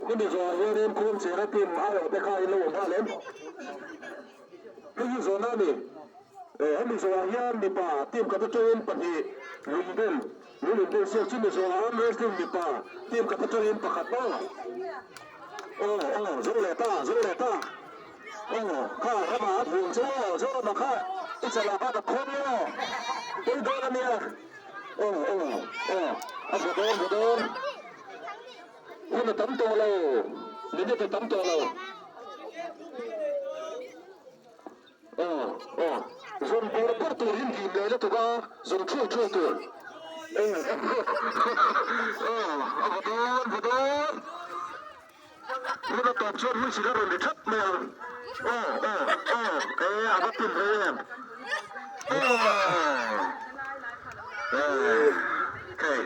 Hemi zawhah hianin Khuangchera team aiawh te kha in lo awm nghal em? Hei hi zawhna a ni. Hemi zawhah hian mipa team khat atangin pahnih lungden, lung inbel siak chumi zawhah arm wrestling mipa team khat atangin pakhat aw. Aw aw zo leh ta, zo leh ta. Aw kha rama a vuang che aw, Zorama kha i chalah khan a khawm aw. Pawi dawn a nia. Aw aw aw a vaw dawn vaw dawn. Hun a tam tawh lo, minute a tam tawh lo. Aw aw zawn bawr bawr tur in dim leh lutuk a, zawn thuai thuai tur. Aw aw a vaw dawn vaw dawn. Hun a tawp chuan whistle a rawn ri thap mai ang. Aw aw aw e a va pin rei em. Aw. Okay.